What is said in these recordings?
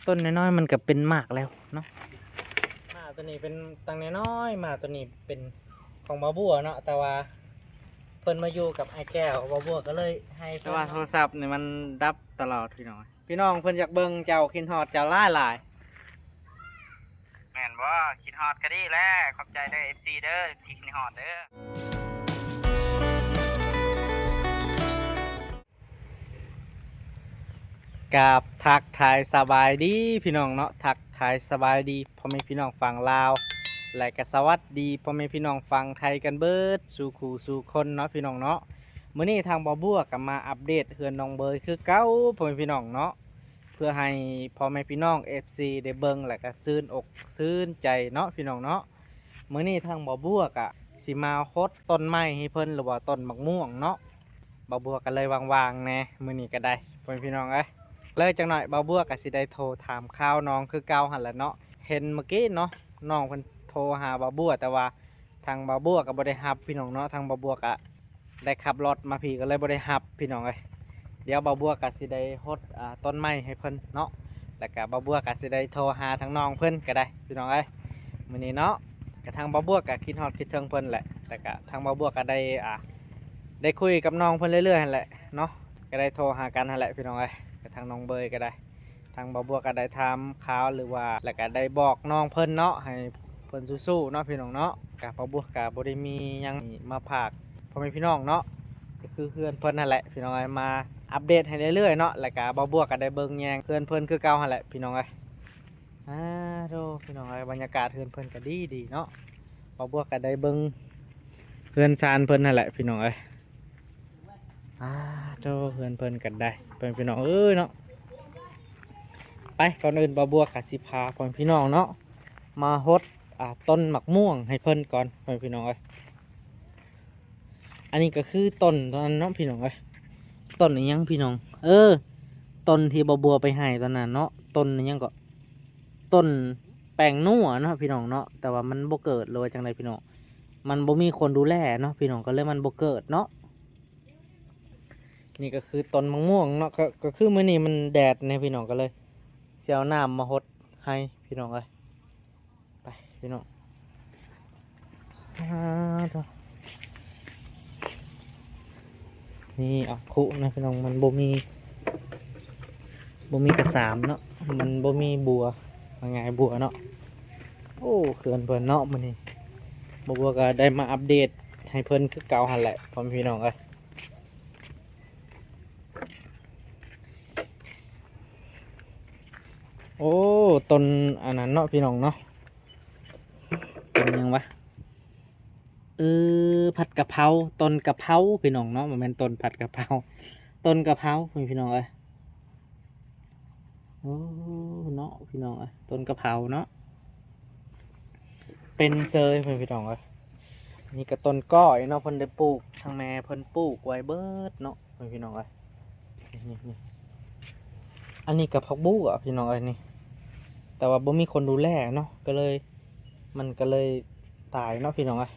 ຕົ້ນນ້ອຍໆມັນກໍເປັນໝາກແລ້ວເນາະ. ໝາກຕົວນີ້ເປັນຕັ້ງນ້ອຍໆ ໝາກຕົວນີ້ເປັນຂອງບ່າວບົວເນາະ ແຕ່ວ່າເພິ່ນມາຢູ່ກັບອ້າຍແກ້ວ ບ່າວບົວກໍເລີຍໃຫ້ເພິ່ນ ແຕ່ວ່າໂທລະສັບນີ້ມັນດັບຕະຫຼອດພີ່ນ້ອງ. ພີ່ນ້ອງເພິ່ນຢາກເບິ່ງເຈົ້າ ຄິດຮອດເຈົ້າຫຼາຍໆ. ແມ່ນບໍ່? ຄິດຮອດກໍດີແຫຼະ. ຂອບໃຈເດີ ເອັຟຊີ ເດີ ທີ່ຄິດຮອດເດີ. ກາບທັກທາຍສະບາຍດີພີ່ນ້ອງເນາະ, ທັກທາຍສະບາຍດີພໍ່ແມ່ພີ່ນ້ອງຝັ່ງລາວ ແລະກະສະຫວັດດີພໍ່ແມ່ພີ່ນ້ອງຝັ່ງໄທກັນເບິດສູ່ຄູ່ສູ່ຄົນເນາະພີ່ນ້ອງເນາະ. ມື້ນີ້ທາງບ່າວບົວກໍມາອັບເດດເຮືອນນ້ອງເບີຍຄືເກົ່າພໍ່ແມ່ພີ່ນ້ອງເນາະ. ເພື່ອໃຫ້ພໍ່ແມ່ພີ່ນ້ອງ ເອັຟຊີ ໄດ້ເບິ່ງ ແລະກະຊື່ນອົກຊື່ນໃຈເນາະພີ່ນ້ອງເນາະ. ມື້ນີ້ທາງບ່າວບົວກະຊິມາຫົດຕົ້ນໄມ້ໃຫ້ເພິ່ນ ຫຼືວ່າຕົ້ນໝາກມ່ວງເນາະ. ບ່າວບົວກະເລີຍວ່າງໆແດ່ມື້ນີ້ກະໄດ້ ພໍ່ແມ່ພີ່ນ້ອງເອີຍ. ເລີຍຈັກໜ້ອຍບ່າວບົວກະຊິໄດ້ໂທຖາມຂ່າວນ້ອງຄືເກົ່າຫັ້ນແຫຼະເນາະ. ເຫັນມື້ກີ້ເນາະ ນ້ອງເພິ່ນໂທຫາບ່າວບົວ ແຕ່ວ່າທາງບ່າວບົວກະບໍ່ໄດ້ຮັບພີ່ນ້ອງເນາະ. ທາງບ່າວບົວກະ ໄດ້ຂັບລົດມາພີ້ກໍເລີຍບໍ່ໄດ້ຮັບພີ່ນ້ອງເອີຍ. ດຽວບ່າວບົວກໍຊິໄດ້ຫົດ ອ່າ ຕົ້ນໄມ້ໃຫ້ເພິ່ນເນາະ ແລ້ວກໍບ່າວບົວກໍຊິໄດ້ໂທຫາທາງນ້ອງເພິ່ນກໍໄດ້ພີ່ນ້ອງເອີຍ. ມື້ນີ້ເນາະ ກະທາງບ່າວບົວກໍຄິດຮອດຄິດເຖິງເພິ່ນແຫຼະ ແລ້ວກະທາງບ່າວບົວກໍໄດ້ ອ່າ ໄດ້ຄຸຍກັບນ້ອງເພິ່ນເລື້ອຍໆຫັ້ນແຫຼະເນາະ ກໍໄດ້ໂທຫາກັນຫັ້ນແຫຼະພີ່ນ້ອງເອີຍ. ກະທາງນ້ອງເບີຍກໍໄດ້ ທາງບ່າວບົວກໍໄດ້ຖາມຂ່າວ ຫຼືວ່າ ແລ້ວກໍໄດ້ບອກນ້ອງເພິ່ນເນາະ ໃຫ້ເພິ່ນສູ້ໆເນາະພີ່ນ້ອງເນາະ. ກະບ່າວບົວກໍບໍ່ໄດ້ມີຫຍັງມາຝາກພໍ່ແມ່ພີ່ນ້ອງເນາະ ກໍຄືເຮືອນເພິ່ນຫັ້ນແຫຼະພີ່ນ້ອງເອີຍ. ມາອັບເດດໃຫ້ເລື້ອຍໆເນາະ ແລ້ວກໍບ່າວບົວກໍໄດ້ເບິ່ງແຍງເຮືອນເພິ່ນຄືເກົ່າຫັ້ນແຫຼະພີ່ນ້ອງເອີຍ. ອາໂທ້ ພີ່ນ້ອງເອີຍ ບັນຍາກາດເຮືອນເພິ່ນກໍດີໆເນາະ. ບ່າວບົວກໍໄດ້ເບິ່ງເຮືອນຊານເພິ່ນຫັ້ນແຫຼະພີ່ນ້ອງເອີຍ. ອາໂທ້ ເຮືອນເພິ່ນກັນໄດ້ ເພິ່ນພີ່ນ້ອງເອີຍເນາະ. ໄປ ກ່ອນອື່ນບ່າວບົວກະຊິພາພໍ່ແມ່ພີ່ນ້ອງເນາະ ມາຫົດ ອ່າ ຕົ້ນໝາກມ່ວງໃຫ້ເພິ່ນກ່ອນ ພໍ່ແມ່ພີ່ນ້ອງເອີຍ. ອັນນີ້ກໍຄືຕົ້ນຕົວນັ້ນເນາະພີ່ນ້ອງເອີຍ. ຕົ້ນອີ່ຫຍັງພີ່ນ້ອງ? ເອີ ຕົ້ນທີ່ບ່າວບົວໄປໃຫ້ຕອນນັ້ນເນາະ ຕົ້ນອີ່ຫຍັງເກາະ? ຕົ້ນແປ້ງນົວເນາະພີ່ນ້ອງເນາະ. ແຕ່ວ່າມັນບໍ່ເກີດ ຫຼືວ່າຈັ່ງໃດພີ່ນ້ອງ ມັນບໍ່ມີຄົນດູແລເນາະພີ່ນ້ອງ ກໍເລີຍມັນບໍ່ເກີດເນາະ. ນີ້ກໍຄືຕົ້ນໝາກມ່ວງເນາະ ກໍ ກໍຄືມື້ນີ້ມັນແດດແດ່ພີ່ນ້ອງ ກໍເລີຍຊິເອົານ້ຳມາຫົດໃຫ້ພີ່ນ້ອງເອີຍ. ໄປພີ່ນ້ອງ ອາໂທ້ ນີ້ເອົາຄຸນະພີ່ນ້ອງ ມັນບໍ່ມີ ບໍ່ມີກະສາມເນາະ ມັນບໍ່ມີບົວ ວ່າງ່າຍບົວເນາະ. ໂອ້ ເຮືອນເພິ່ນເນາະ ມື້ນີ້ບ່າວບົວກໍໄດ້ມາອັບເດດໃຫ້ເພິ່ນຄືເກົ່າຫັ້ນແຫຼະ ພໍ່ແມ່ພີ່ນ້ອງເອີຍ. ໂອ້ ຕົ້ນອັນນັ້ນເນາະພີ່ນ້ອງເນາະ ຕົ້ນຫຍັງວະ? ເອີ ຜັດກະເພົາ ຕົ້ນກະເພົາພີ່ນ້ອງເນາະ ບໍ່ແມ່ນຕົ້ນຜັດກະເພົາ ຕົ້ນກະເພົາພີ່ນ້ອງເອີຍ. ໂອ້ ເນາະພີ່ນ້ອງເອີຍ ຕົ້ນກະເພົາເນາະ ເປັນເຊີຍພີ່ນ້ອງເອີຍ. ນີ້ກໍຕົ້ນກ້ອຍເນາະ ເພິ່ນໄດ້ປູກ ທາງແມ່ເພິ່ນປູກໄວ້ເບິດເນາະພີ່ນ້ອງເອີຍ. ນີ້ ນີ້ ອັນນີ້ກໍຜັກບົ້ວພີ່ນ້ອງເອີຍ ນີ້ ແຕ່ວ່າບໍ່ມີຄົນດູແລເນາະ ກໍເລີຍ ມັນກໍເລີຍຕາຍເນາະພີ່ນ້ອງເອີຍ.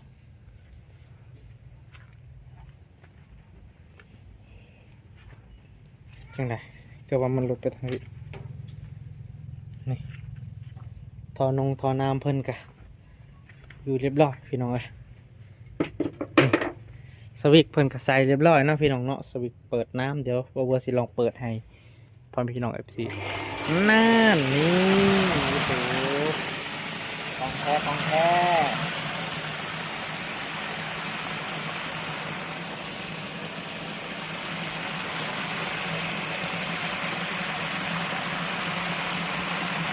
ຈັ່ງໃດ ຄືວ່າມັນຫຼຸດໄປທາງນີ້ ນີ້ ທໍ່ນົງທໍ່ນ້ຳເພິ່ນກະຢູ່ລຽບຮ້ອຍພີ່ນ້ອງເອີຍ. ນີ້ ສະວິກເພິ່ນກະໃສ່ລຽບຮ້ອຍເນາະພີ່ນ້ອງເນາະ ສະວິກເປີດນ້ຳ. ດຽວບ່າວບົວຊິລອງເປີດໃຫ້ ພໍ່ແມ່ພີ່ນ້ອງ ເອັຟຊີ ນັ້ນ ນີ້ ໂອ້ໂຫ ຂອງແທ້ ຂອງແທ້.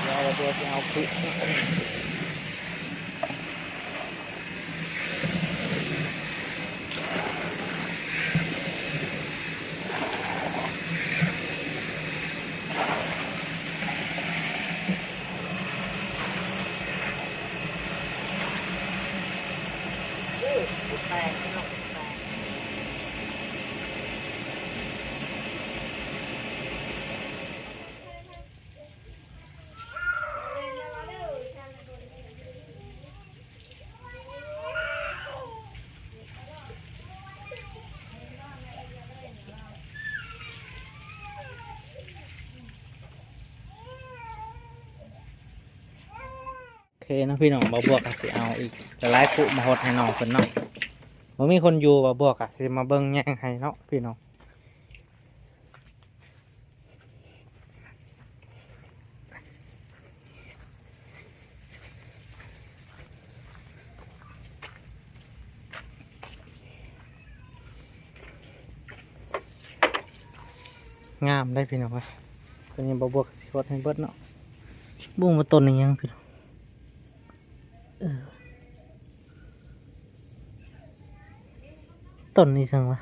ດຽວ ດຽວຊິເອົາຄຸ. ເຄເນາະພີ່ນ້ອງ, ບ່າວບົວກໍຊິເອົາອີກຫຼາຍໆຄຸມາຫົດໃຫ້ນ້ອງເພິ່ນເນາະ. ບໍ່ມີຄົນຢູ່, ບ່າວບົວກໍຊິມາເບິ່ງແຍງໃຫ້ເນາະພີ່ນ້ອງ. ງາມເດ້ພີ່ນ້ອງເອີຍ. ຕົວນີ້ບ່າວບົວກໍຊິຫົດໃຫ້ເບິດເນາະ. ບໍ່ຮູ້ວ່າຕົ້ນອີຫຍັງພີ່ນ້ອງ. ເອີ ຕົ້ນອີຫຍັງວະ?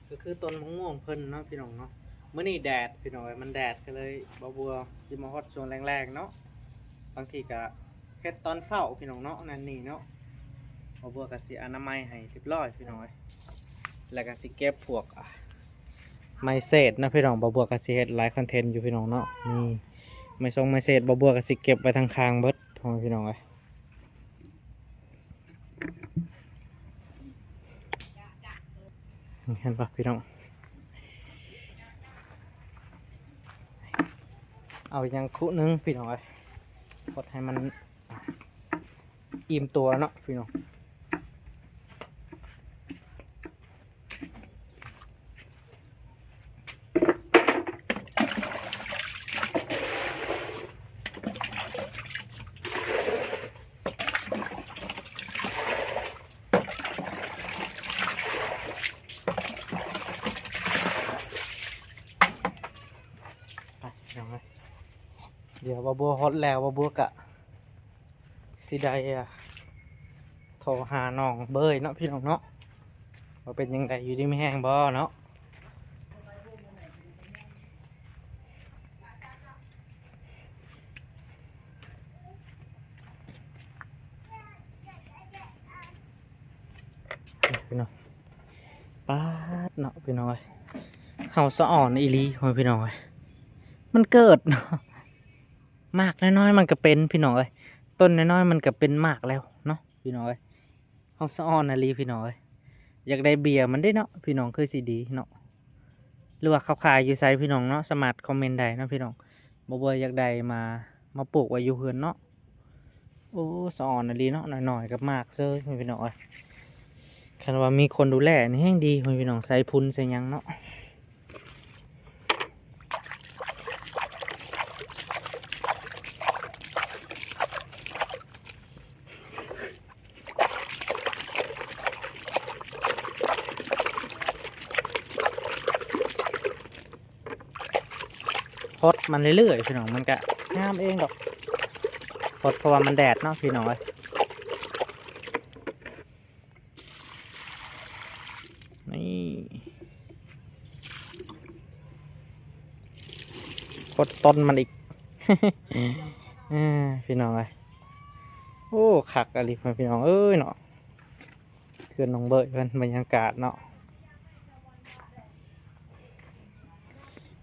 ກໍຄືຕົ້ນມະມ່ວງເພິ່ນເນາະພີ່ນ້ອງເນາະ. ມື້ນີ້ແດດພີ່ນ້ອງເອີຍ, ມັນແດດກໍເລີຍ ບ່າວບົວຊິມາຮອດຊ່ວງແລງໆເນາະ. ບາງທີກໍເຮັດຕອນເຊົ້າພີ່ນ້ອງເນາະ, ນັ້ນນີ້ເນາະ. ບ່າວບົວກໍຊິອະນາໄມໃຫ້ຮຽບຮ້ອຍພີ່ນ້ອງເອີຍ, ແລ້ວກໍຊິເກັບພວກ ອາ ໄມ້ເສດເນາະພີ່ນ້ອງ. ບ່າວບົວກໍຊິເຮັດຫຼາຍຄອນເທັນຢູ່ພີ່ນ້ອງເນາະ. ນີ້ ໄມ້ຊົງໄມ້ເສດ ບ່າວບົວກໍຊິເກັບໄວ້ທາງຂ້າງເບິດ ພໍ່ແມ່ພີ່ນ້ອງເອີຍ. ເຫັນບໍ່ພີ່ນ້ອງ? ເອົາຫຍັງຄຸໜຶ່ງພີ່ນ້ອງເອີຍ, ກົດໃຫ້ມັນອີ່ມຕົວເນາະພີ່ນ້ອງ. ໄປພີ່ນ້ອງເອີຍ, ດຽວບ່າວບົວຫົດແລ້ວ ບ່າວບົວກະຊິໄດ້ ໂທຫານ້ອງເບີຍເນາະພີ່ນ້ອງເນາະ, ວ່າເປັນຈັ່ງໃດ ຢູ່ດີມີແຮງບໍ່ເນາະ. ພີ່ນ້ອງ ປາດເນາະພີ່ນ້ອງເອີຍ, ເຮົາສະອອນອີ່ຫຼີພໍ່ແມ່ພີ່ນ້ອງເອີຍ. ມັນເກີດເນາະ, ໝາກນ້ອຍໆມັນກໍເປັນພີ່ນ້ອງເອີຍ, ຕົ້ນນ້ອຍໆມັນກໍເປັນໝາກແລ້ວເນາະພີ່ນ້ອງເອີຍ. ເຮົາສະອອນອີ່ຫຼີພີ່ນ້ອງເອີຍ, ຢາກໄດ້ເບ້ຍມັນເດ້ເນາະພີ່ນ້ອງ, ຄືຊິດີເນາະ. ຫຼືວ່າເຂົາຂາຍຢູ່ໃສພີ່ນ້ອງເນາະ, ສາມາດຄອມເມັນໄດ້ເນາະພີ່ນ້ອງ. ບ່າວບົວຢາກໄດ້ມາ ມາປູກໄວ້ຢູ່ເຮືອນເນາະ. ໂອ້ ສະອອນອີ່ຫຼີເນາະ, ນ້ອຍໆກໍໝາກເຊີຍພີ່ນ້ອງເອີຍ. ຄັນວ່າມີຄົນດູແລນີ້ແຮງດີພີ່ນ້ອງ, ໃສ່ຝຸ່ນໃສ່ຫຍັງເນາະ. ຫົດມັນເລື້ອຍໆ ພີ່ນ້ອງ, ມັນກະງາມເອງດອກ. ຫົດເພາະວ່າມັນແດດເນາະ ພີ່ນ້ອງເອີຍ. ນີ້ ຫົດຕົ້ນມັນອີກ ເອີ ພີ່ນ້ອງເອີຍ. ໂອ້ ຄັກອີ່ຫຼີ ພີ່ນ້ອງເອີຍເນາະ. ເຮືອນນ້ອງເບີຍເພິ່ນ ບັນຍາກາດເນາະ.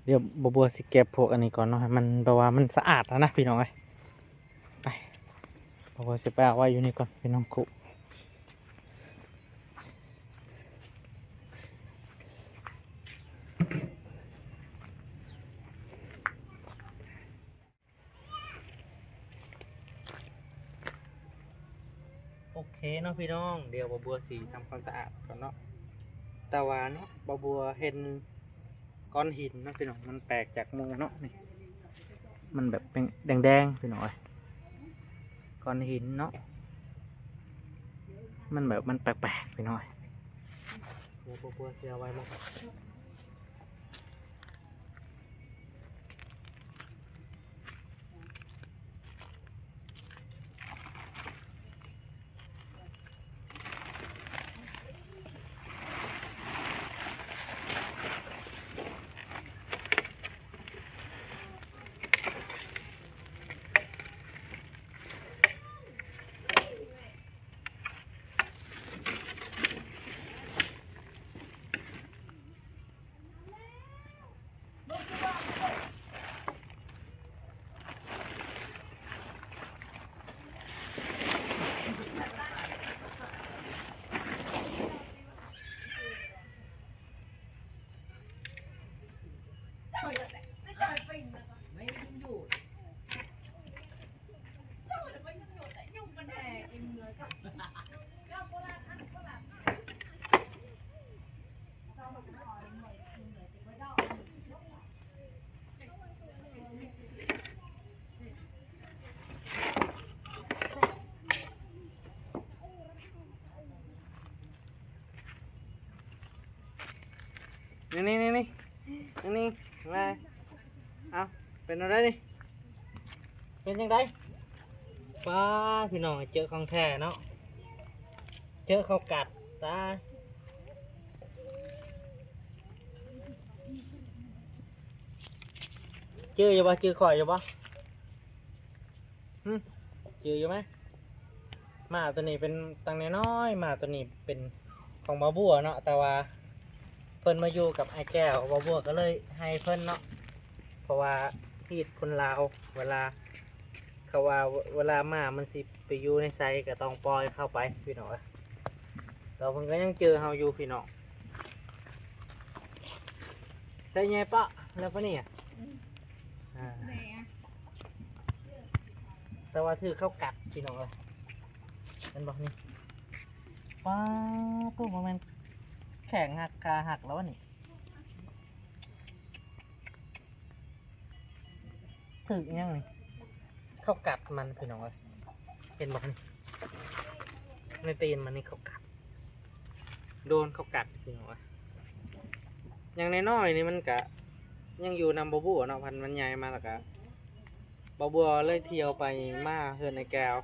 ດຽວບ່າວບົວຊິເກັບພວກອັນນີ້ກ່ອນເນາະ, ໃຫ້ມັນແບບວ່າມັນສະອາດແລ້ວນະ ພີ່ນ້ອງເອີຍ. ໄປ ບ່າວບົວຊິໄປເອົາໄວ້ຢູ່ນີ້ກ່ອນ ພີ່ນ້ອງ. ໂອເຄເນາະພີ່ນ້ອງ, ດຽວບ່າວບົວຊິທຳຄວາມສະອາດກ່ອນເນາະ. ແຕ່ວ່າເນາະ ບ່າວບົວເຫັນກ້ອນຫີນເນາະພີ່ນ້ອງ, ມັນແປກຈາກໝູ່ເນາະ. ນີ້ ມັນແບບແດງໆ ພີ່ນ້ອງເອີຍ, ກ້ອນຫີນເນາະ, ມັນແບບ ມັນແປກໆ ພີ່ນ້ອງເອີຍ. ດຽວບ່າວບົວຊິເອົາໄວ້ໝົດ. ໂ ນີ້ໆໆ ນີ້ໆ ມາ ເອົ້າ ເປັນແນວໃດນີ້? ເປັນຈັ່ງໃດ? ປ້າ ພີ່ນ້ອງ ເຈີຂອງແທ້ເນາະ ເຈີເຂົ້າກັດ ຕາຍ ຈື່ຢູ່ບໍ່? ຈື່ຂ້ອຍຢູ່ບໍ່? ຫຶ ຈື່ຢູ່ໄໝ? ໝາໂຕນີ້ເປັນຕັ້ງແຕ່ນ້ອຍ ໝາໂຕນີ້ເປັນຂອງບ່າວບົວເນາະ ແຕ່ວ່າເພິ່ນມາຢູ່ກັບອ້າຍແກ້ວ ບ່າວບົວກໍເລີຍໃຫ້ເພິ່ນເນາະ ເພາະວ່າຮີດຄົນລາວ ເວລາ ເຂົາວ່າເວລາໝາມັນຊິໄປຢູ່ໃນໃສກໍຕ້ອງປ່ອຍເຂົ້າໄປ ພີ່ນ້ອງເອີຍ ແຕ່ເພິ່ນກໍຍັງຈື່ເຮົາຢູ່ ພີ່ນ້ອງ ໄດ້ໃຫຍ່ປະແລ້ວປະນີ້ ອືມ ອ່າ ແຕ່ວ່າຖືກເຂົ້າກັດ ພີ່ນ້ອງເອີຍ ເຫັນບໍ່ນີ້ ປ້າດ ໂຕ ບໍ່ແມ່ນແຂງຫັກ ຂາຫັກແລ້ວວະນີ້ ຖືກອີ່ຫຍັງນີ້ ເຂົ້າກັດມັນ ພີ່ນ້ອງເອີຍ ເຫັນບໍ່ນີ້ ໃນຕີນມັນນີ້ເຂົ້າກັດ ໂດນເຂົ້າກັດ ພີ່ນ້ອງເອີຍ ຢ່າງນ້ອຍໆນີ້ມັນກະຍັງຢູ່ນຳບ່າວບົວເນາະ ພັນມັນໃຫຍ່ມາແລ້ວກະ ບ່າວບົວເລີຍທ່ຽວໄປມາເຮືອນອ້າຍແກ້ວ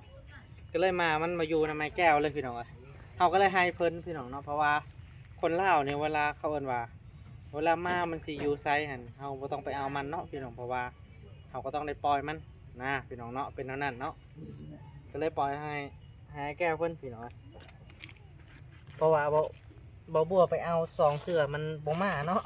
ກໍເລີຍມາ ມັນມາຢູ່ນຳອ້າຍແກ້ວເລີຍ ພີ່ນ້ອງເອີຍ ເຮົາກໍເລີຍໃຫ້ເພິ່ນ ພີ່ນ້ອງເນາະ ເພາະວ່າຄົນລາວນີ້ ເວລາເຂົາເອີ້ນວ່າ ເວລາໝາມັນຊິຢູ່ໃສຫັ້ນ ເຮົາບໍ່ຕ້ອງໄປເອົາມັນເນາະ ພີ່ນ້ອງ ເພາະວ່າເຮົາກໍຕ້ອງໄດ້ປ່ອຍມັນນະ ພີ່ນ້ອງເນາະ ເປັນແນວນັ້ນເນາະ ກໍເລີຍປ່ອຍໃຫ້ ໃຫ້ອ້າຍແກ້ວເພິ່ນ ພີ່ນ້ອງເອີຍ ເພາະວ່າ ບ່າວ ບ່າວບົວໄປເອົາສອງເທື່ອ ມັນບໍ່ມາເນາະ.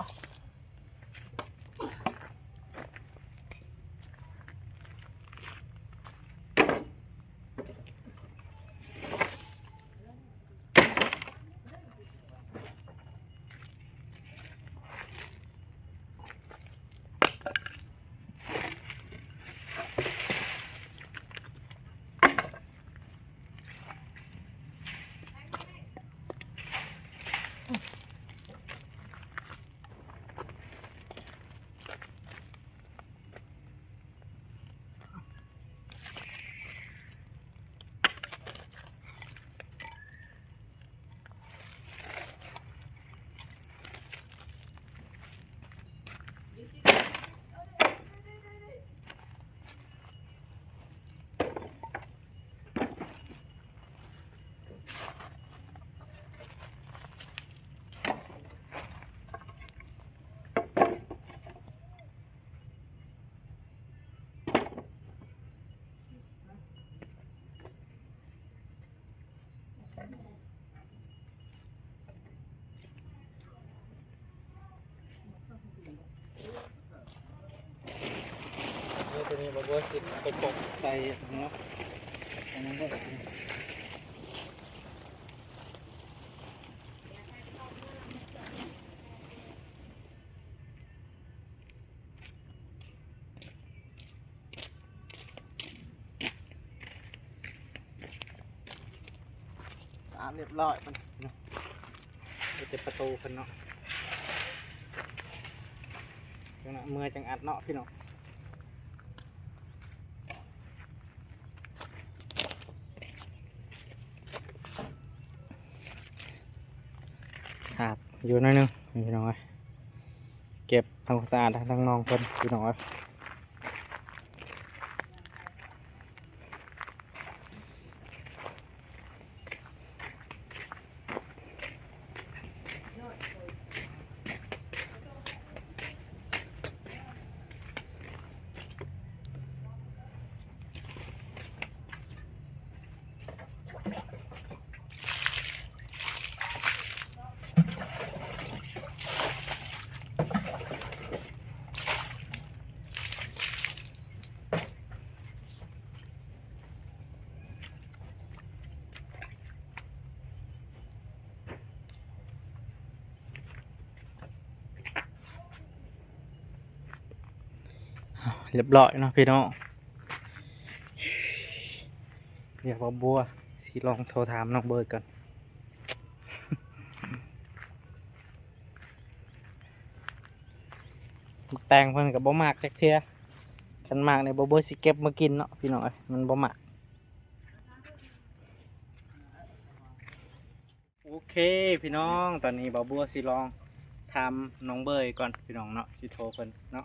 ເອີ ໂຕນີ້ບໍ່ ບໍ່ຊິໄປປົກໃສ່ເນາະ ອັນນັ້ນກໍ ສະອາດຮຽບຮ້ອຍ ເພິ່ນເນາະ ເຮັດແຕ່ປະຕູເພິ່ນເນາະ ຈັ່ງນັ້ນເມື່ອຈັ່ງອັດເນາະ ພີ່ນ້ອງ. ສາບຢູ່ໜ້ອຍໜຶ່ງ ພີ່ນ້ອງເອີຍ ເກັບທຳຄວາມສະອາດທາງນອກເພິ່ນ ພີ່ນ້ອງເອີຍ. ຮຽບຮ້ອຍເນາະພີ່ນ້ອງ ດຽວບ່າວບົວຊິລອງໂທຖາມນ້ອງເບີດກ່ອນ. ແຕງເພິ່ນກໍບໍ່ມັກຈັກເທື່ອ ຄັນມັກນີ້ບ່າວບົວຊິເກັບມາກິນເນາະ ພີ່ນ້ອງເອີຍ ມັນບໍ່ມັກ. ໂອເຄ ພີ່ນ້ອງ ຕອນນີ້ບ່າວບົວຊິລອງ ຖາມນ້ອງເບີຍກ່ອນພີ່ນ້ອງເນາະ ຊິໂທເພິ່ນເນາະ.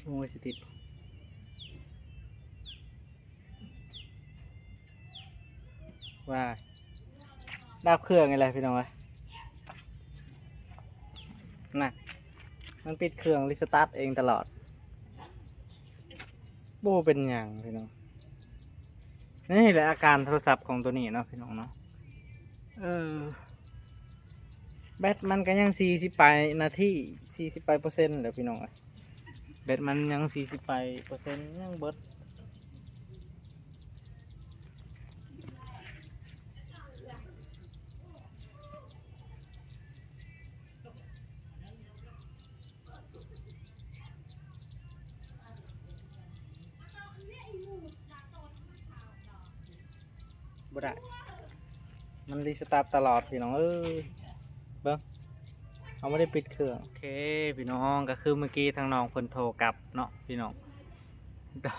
ໂອ້ຍ ຊິຕິດ ວ່າດັບເຄື່ອງນີ້ແຫຼະພີ່ນ້ອງເອີຍ. ນະ ມັນປິດເຄື່ອງ ຣີສະຕາດເອງຕະຫຼອດ. ບໍ່ເປັນຫຍັງພີ່ນ້ອງ. ນີ້ແຫຼະອາການໂທລະສັບຂອງໂຕນີ້ເນາະພີ່ນ້ອງເນາະ. ເອີ ແບັດມັນກໍຍັງສີ່ສິບປາຍນາທີ ສີ່ສິບປາຍເປີເຊັນແຫຼະພີ່ນ້ອງເອີຍ. ແບັດມັນຍັງສີ່ສິບປາຍເປີເຊັນ ຍັງເບິດ. ບໍ່ໄດ້ ມັນຣີສະຕາດຕະຫຼອດພີ່ນ້ອງເອີຍ. ເບິ່ງ ເຮົາບໍ່ໄດ້ປິດເຄື່ອງ. ໂອເຄພີ່ນ້ອງ ກໍຄືເມື່ອກີ້ທາງນ້ອງເພິ່ນໂທກັບເນາະພີ່ນ້ອງ ແຕ່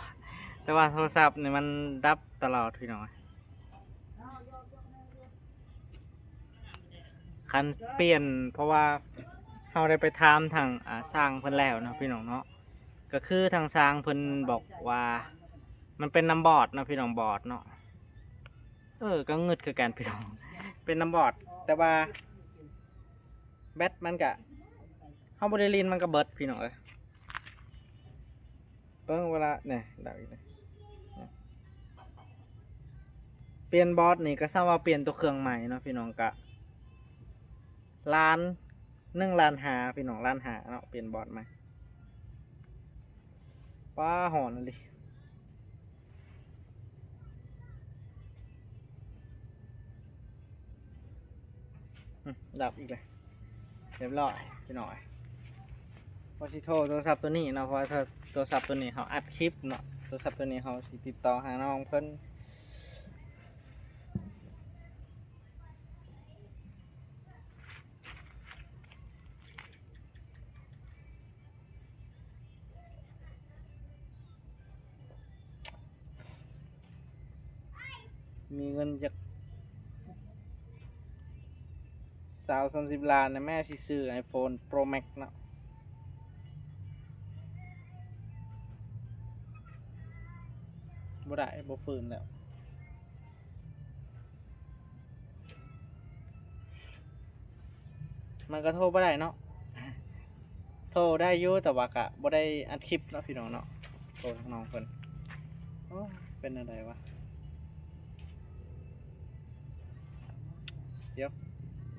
ແຕ່ວ່າໂທລະສັບນີ້ມັນດັບຕະຫຼອດພີ່ນ້ອງ. ຄັນປ່ຽນ ເພາະວ່າເຮົາໄດ້ໄປຖາມທາງ ອ່າ ຊ່າງເພິ່ນແລ້ວເນາະພີ່ນ້ອງເນາະ. ກໍຄືທາງຊ່າງເພິ່ນບອກວ່າ ມັນເປັນນຳບອດເນາະພີ່ນ້ອງ ບອດເນາະ. ເອີ ກໍງຶດຄືກັນພີ່ນ້ອງ ເປັນນຳບອດ ແຕ່ວ່າແບັດມັນກະ ເຮົາບໍ່ໄດ້ຫຼິ້ນມັນກໍເບິດພີ່ນ້ອງເອີຍ. ເບິ່ງເວລາ ນີ້ ດັບອີກແລ້ວ. ປ່ຽນບອດນີ້ກໍສ່ຳວ່າປ່ຽນຕົວເຄື່ອງໃໝ່ເນາະພີ່ນ້ອງ ກະລ້ານ ໜຶ່ງລ້ານຫ້າພີ່ນ້ອງ ລ້ານຫ້າເນາະ ປ່ຽນບອດໃໝ່. ປ້າ ຮ້ອນອີ່ຫຼີ. ອືມ ດັບອີກແລ້ວ ຮຽບຮ້ອຍພີ່ນ້ອງ. ວ່າຊິໂທໂທລະສັບໂຕນີ້ເນາະ ເພາະວ່າໂທລະສັບໂຕນີ້ເຮົາອັດຄລິບເນາະ ໂທລະສັບໂຕນີ້ເຮົາຊິຕິດຕໍ່ຫານ້ອງເພິ່ນ. ມີເງິນຈັກຊາວ ສາມສິບລ້ານນະແມ່ ຊິຊື້ໄອໂຟນໂປຣແມັກເນາະ. ບໍ່ໄດ້ ບໍ່ຟື້ນແລ້ວ. ມັນກໍໂທບໍ່ໄດ້ເນາະ ໂທໄດ້ຢູ່ ແຕ່ວ່າກະບໍ່ໄດ້ອັດຄລິບເນາະພີ່ນ້ອງເນາະ. ໂທທາງນ້ອງເພິ່ນ ໂອ້ຍ ເປັນແນວໃດວະ. ດຽວ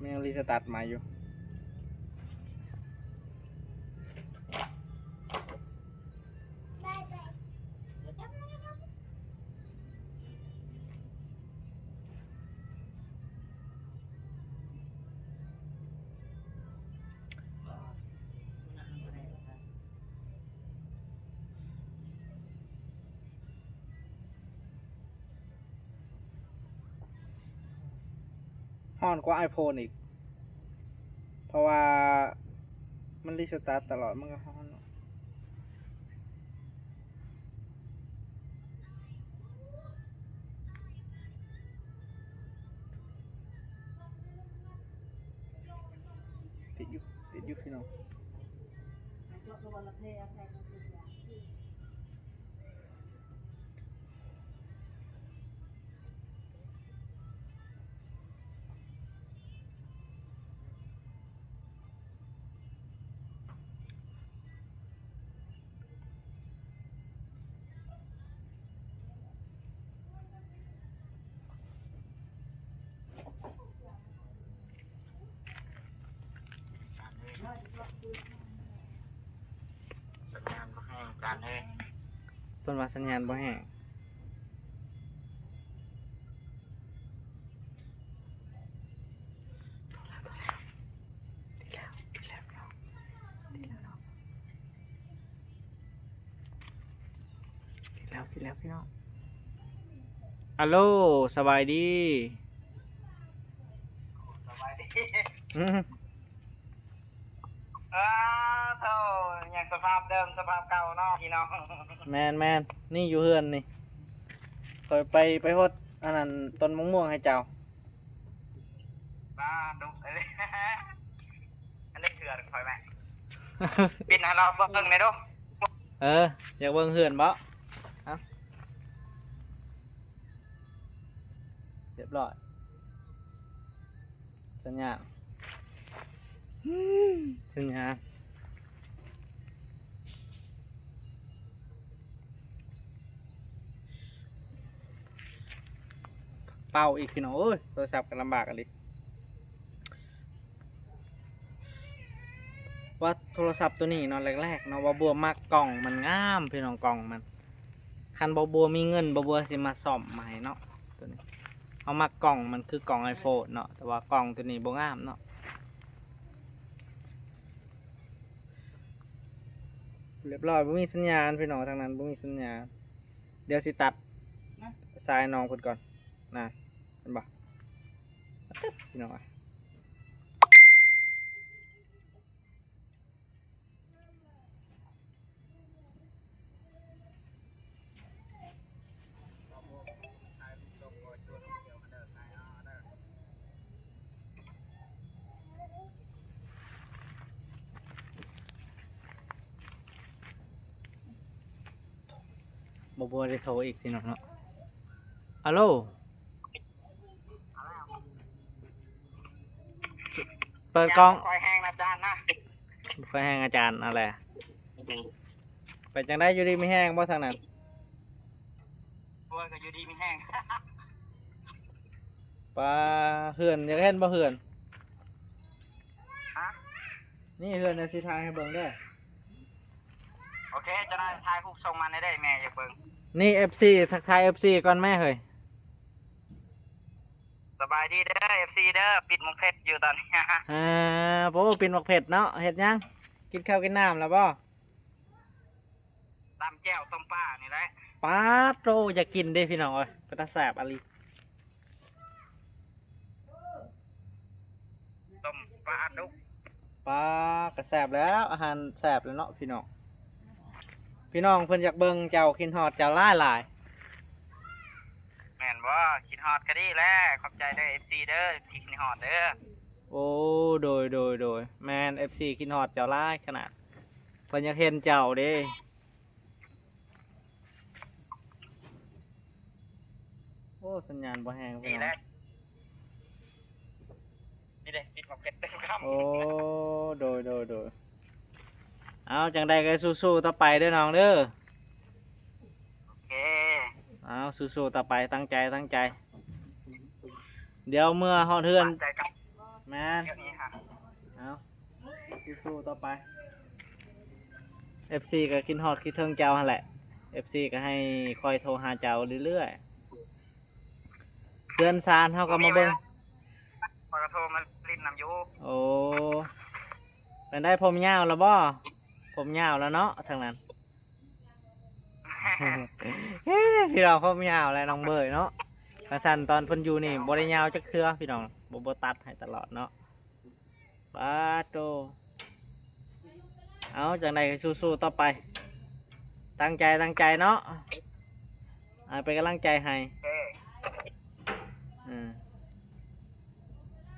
ມັນຍັງຣີສະຕາດໃໝ່ຢູ່. ຮ້ອນກວ່າໄອໂຟນອີກ ເພາະວ່າມັນຣີສະຕາດຕະຫຼອດ ມັນກໍຮ້ອນເນາະ. ຕິດຢູ່ ຕິດຢູ່ພີ່ນ້ອງ. ສັນຍານບໍ່ແຮງ ອາຈານເອີຍ. ເພິ່ນວ່າສັນຍານບໍ່ແຮງ. ຕິດແລ້ວ ຕິດແລ້ວພີ່ນ້ອງ. ອາໂລ ສະບາຍດີ. ສະບາຍດີ. ອືມ ໂອ້ ຍັງສະພາບເດີມສະພາບເກົ່າເນາະພີ່ນ້ອງ. ແມ່ນໆ ນີ້ຢູ່ເຮືອນນີ້ ຂ້ອຍໄປ ໄປຫົດອັນນັ້ນ ຕົ້ນມະມ່ວງໃຫ້ເຈົ້າ. ບ້າດຸເອີຍ ອັນນີ້ເຮືອນຂ້ອຍແມະ ປິດໃຫ້ລາວເບິ່ງແດ່ດູ. ເອີ ຢາກເບິ່ງເຮືອນບໍ? ເອົາ ຮຽບຮ້ອຍ ສັນຍານ ສັນຍານ ເປົ່າອີກພີ່ນ້ອງເອີຍ ໂທລະສັບກໍລຳບາກອີ່ຫຼີ. ວ່າໂທລະສັບໂຕນີ້ເນາະ ແລກໆເນາະ ບ່າວບົວມັກກ່ອງມັນງາມພີ່ນ້ອງ ກ່ອງມັນ ຄັນບ່າວບົວມີເງິນ ບ່າວບົວຊິມາສ້ອມໃໝ່ເນາະ ໂຕນີ້ ເຮົາມັກກ່ອງມັນ ຄືກ່ອງໄອໂຟນເນາະ ແຕ່ວ່າກ່ອງໂຕນີ້ບໍ່ງາມເນາະ. ຮຽບຮ້ອຍ ບໍ່ມີສັນຍານພີ່ນ້ອງ ທາງນັ້ນບໍ່ມີສັນຍານ. ດຽວຊິຕັດສາຍນ້ອງເພິ່ນກ່ອນນະ ເຫັນບໍ່ ພີ່ນ້ອງ. ບໍ່ ບໍ່ໄດ້ໂທອີກພີ່ນ້ອງເນາະ. ອາໂລ ເປີດກ້ອງ ບໍ່ຄ່ອຍແຮງອາຈານນະ ບໍ່ຄ່ອຍແຮງອາຈານ ເອົາແຫຼະ. ເປັນຈັ່ງໃດ ຢູ່ດີມີແຮງບໍ່ທາງນັ້ນ? ໂອ້ຍ ກໍຢູ່ດີມີແຮງ. ປາ ເຮືອນ ຢາກເຫັນບໍ່ເຮືອນ? ຮະ? ນີ້ເຮືອນ ດຽວຊິຖ່າຍໃຫ້ເບິ່ງເດີ. ໂອເຄ ຈະໄດ້ຖ່າຍຮູບສົ່ງມາໃຫ້ໄດ້ ແມ່ຢາກເບິ່ງ. ນີ້ ເອັຟຊີ ທັກທາຍ ເອັຟຊີ ກ່ອນແມ່ເຮີ້ຍ. ສະບາຍດີເດີ ເອັຟຊີ ເດີ ປິດໝາກເຜັດຢູ່ຕອນນີ້. ອ່າ ໂອ້ ປິດໝາກເຜັດເນາະ ເຮັດຫຍັງ? ກິນເຂົ້າກິນນ້ຳແລ້ວບໍ່? ຕຳແຈ່ວຕົ້ມປານີ້ແຫຼະ. ປາໂຕ ຢາກກິນເດ້ພີ່ນ້ອງເອີຍ ເປັນຕາແຊບອີ່ຫຼີ. ຕົ້ມປາດຸກ ປາ ກະແຊບແລ້ວ ອາຫານແຊບແລ້ວເນາະພີ່ນ້ອງ. ພີ່ນ້ອງເພິ່ນຢາກເບິ່ງເຈົ້າ ຄິດຮອດເຈົ້າຫຼາຍໆ. ແມ່ນບໍ່? ຄິດຮອດກະດີແຫຼະ ຂອບໃຈເດີ ເອັຟຊີ ເດີ ທີ່ຄິດຮອດເດີ. ໂອ້ ໂດຍ ໂດຍ ໂດຍ ແມ່ນ ເອັຟຊີ ຄິດຮອດເຈົ້າຫຼາຍຂະໜາດ ເພິ່ນຢາກເຫັນເຈົ້າເດ້. ໂອ້ ສັນຍານບໍ່ແຮງພີ່ນ້ອງ. ນີ້ເດ້ ຕິດໝາກເຜັດເຕັມຄຳ. ໂອ້ ໂດຍ ໂດຍ ໂດຍ ເອົາ ຈັ່ງໃດກໍສູ້ໆຕໍ່ໄປເດີນ້ອງເດີ. ໂອເຄ ເອົາ ສູ້ໆຕໍ່ໄປ ຕັ້ງໃຈ ຕັ້ງໃຈ. ດຽວເມື່ອຮອດເຮືອນ ແມ່ນ ເອົາ ສູ້ໆຕໍ່ໄປ. ເອັຟຊີ ກໍຄິດຮອດຄິດເຖິງເຈົ້າຫັ້ນແຫຼະ ເອັຟຊີ ກໍໃຫ້ຂ້ອຍໂທຫາເຈົ້າເລື້ອຍໆ. ເຮືອນຊານເຮົາກໍມາເບິ່ງ ຂ້ອຍກໍໂທມາຫຼິ້ນນຳຢູ່. ໂອ້ ເປັນໃດ ຜົມຍາວແລ້ວບໍ່? ຜົມຍາວແລ້ວເນາະ ທາງນັ້ນ. ເອີ ພີ່ນ້ອງ ຜົມຍາວແລ້ວນ້ອງເບີຍເນາະ. ວ່າຊັ້ນ ຕອນເພິ່ນຢູ່ນີ້ບໍ່ໄດ້ຍາວຈັກເທື່ອພີ່ນ້ອງ ບໍ່ ບໍ່ຕັດໃຫ້ຕະຫຼອດເນາະ. ປາໂຕ ເອົາ ຈັ່ງໃດກໍສູ້ໆຕໍ່ໄປ ຕັ້ງໃຈ ຕັ້ງໃຈເນາະ. ອ່າ ເປັນກຳລັງໃຈໃຫ້. ເອີ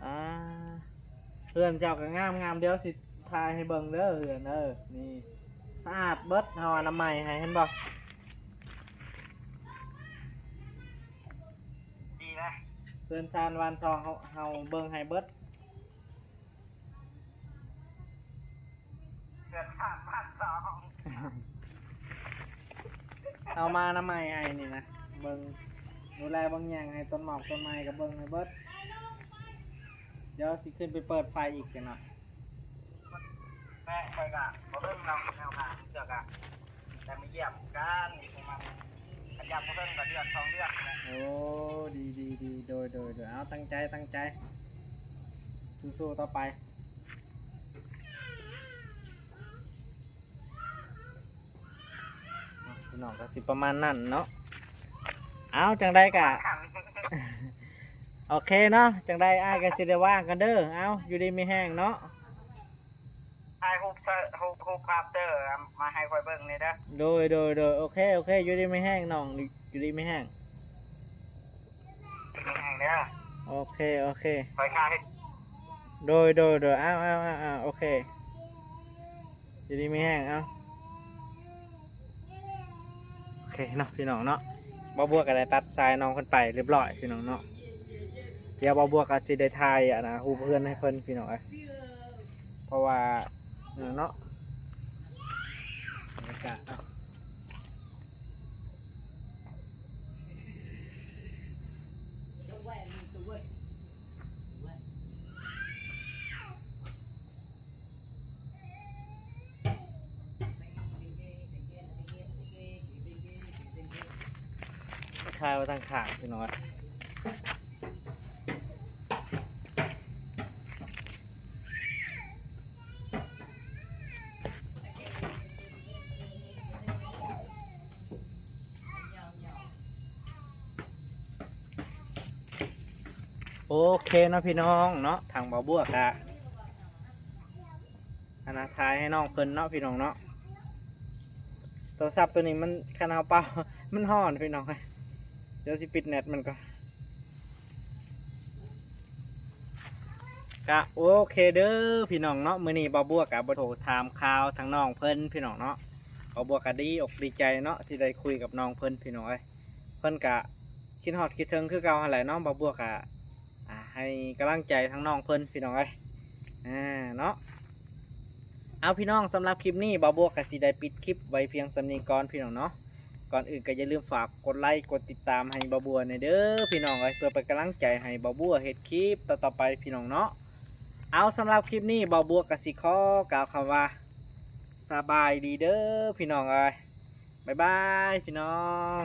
ອ່າ ເຮືອນເຈົ້າກໍງາມໆ ດຽວຊິຖ່າຍໃຫ້ເບິ່ງເດີ ເຮືອນເດີ ນີ້ ສະອາດເບິດ ເຮົາອະນາໄມໃຫ້ ເຫັນບໍ່? ດີນະ ເຮືອນຊານວານຊ່ອງ ເຮົາ ເຮົາເບິ່ງໃຫ້ເບິດ. ເຮືອນຊານວານຊ່ອງ ເຮົາມານຳໃໝ່ອ້າຍນີ້ນະ ເບິ່ງ ດູແລເບິ່ງຫຍັງໃຫ້ ຕົ້ນໝອກຕົ້ນໄມ້ກໍເບິ່ງໃຫ້ເບິດ. ດຽວຊິຂຶ້ນໄປເປີດໄຟອີກຈັກໜ່ອຍ. ແມ່ ຂ້ອຍກະບໍ່ເບິ່ງດອກ ແນວທາງເທື່ອກະ ແຕ່ມາຢ້ຽມກັນ ປະມານ ຄັນຢາກບໍ່ເບິ່ງກະເດືອນສອງເດືອນ. ໂອ້ ດີໆໆ ໂດຍໆໆ ເອົາ ຕັ້ງໃຈ ຕັ້ງໃຈ ສູ້ໆຕໍ່ໄປ. ພີ່ນ້ອງ ກໍຊິປະມານນັ້ນເນາະ. ເອົາ ຈັ່ງໃດກະ ໂອເຄເນາະ ຈັ່ງໃດອ້າຍກໍຊິໄດ້ວ່າກັນເດີ. ເອົາ ຢູ່ດີມີແຮງເນາະ. ໄປ ຖ່າຍຮູບເຊີ ຮູບ ຮູບພາບເດີ ມາໃຫ້ຂ້ອຍເບິ່ງແດ່ເດີ. ໂດຍ ໂດຍ ໂດຍ ໂອເຄ ໂອເຄ ຢູ່ດີມີແຮງນ້ອງ ຢູ່ດີມີແຮງ ມີແຮງເດີ. ໂອເຄ ໂອເຄ ຂ້ອຍຂ້າເຮັດ. ໂດຍ ໂດຍ ໂດຍ ອ້າວ ອ້າວ ອ້າວ ອ້າວ ໂອເຄ ຢູ່ດີມີແຮງ ເອົາ ໂອເຄເນາະ ພີ່ນ້ອງເນາະ. ບ່າວບົວກໍໄດ້ຕັດສາຍນ້ອງເພິ່ນໄປຮຽບຮ້ອຍ ພີ່ນ້ອງເນາະ. ດຽວບ່າວບົວກໍຊິໄດ້ຖ່າຍ ອັນນ່າ ຮູບເຮືອນໃຫ້ເພິ່ນ ພີ່ນ້ອງເອີຍ ເພາະວ່າ ເນາະ ບັນຍາກາດເນາະ. ຖ່າຍໄວ້ທາງຂ້າງ ພີ່ນ້ອງເອີຍ. ໂອເຄເນາະ ພີ່ນ້ອງເນາະ ທາງບ່າວບົວກະ ອັນນ່າ ຖ່າຍໃຫ້ນ້ອງເພິ່ນເນາະ ພີ່ນ້ອງເນາະ. ໂທລະສັບໂຕນີ້ມັນ ຄັນເຮົາເປົ່າ ມັນຮ້ອນ ພີ່ນ້ອງເອີຍ. ດຽວຊິປິດແນັດມັນກ່ອນ. ກະໂອເຄເດີພີ່ນ້ອງເນາະ, ມື້ນີ້ບ່າວບົວກະບໍ່ໂທຖາມຂ່າວທາງນ້ອງເພິ່ນພີ່ນ້ອງເນາະ. ບ່າວບົວກະດີອົກດີໃຈເນາະ ທີ່ໄດ້ຄຸຍກັບນ້ອງເພິ່ນພີ່ນ້ອງເອີຍ. ເພິ່ນກະຄິດຮອດຄິດເຖິງຄືເກົ່າຫັ້ນແຫຼະເນາະ. ບ່າວບົວກະ ອ່າ ໃຫ້ກຳລັງໃຈທາງນ້ອງເພິ່ນພີ່ນ້ອງເອີຍ ອ່າ ເນາະ. ເອົາ ພີ່ນ້ອງ ສຳລັບຄລິບນີ້ ບ່າວບົວກະຊິໄດ້ປິດຄລິບໄວ້ພຽງສ່ຳນີ້ກ່ອນພີ່ນ້ອງເນາະ. ກ່ອນອື່ນກໍຢ່າລືມຝາກກົດໄລກົດຕິດຕາມໃຫ້ບ່າວບົວແດ່ເດີພີ່ນ້ອງເອີຍ ເພື່ອເປັນກຳລັງໃຈໃຫ້ບ່າວບົວເຮັດຄລິບຕໍ່ໆໄປພີ່ນ້ອງເນາະ. ເອົາ ສຳລັບຄລິບນີ້ ບ່າວບົວກໍຊິຂໍກ່າວຄຳວ່າ ສະບາຍດີເດີພີ່ນ້ອງເອີຍ. ບາຍບາຍພີ່ນ້ອງ.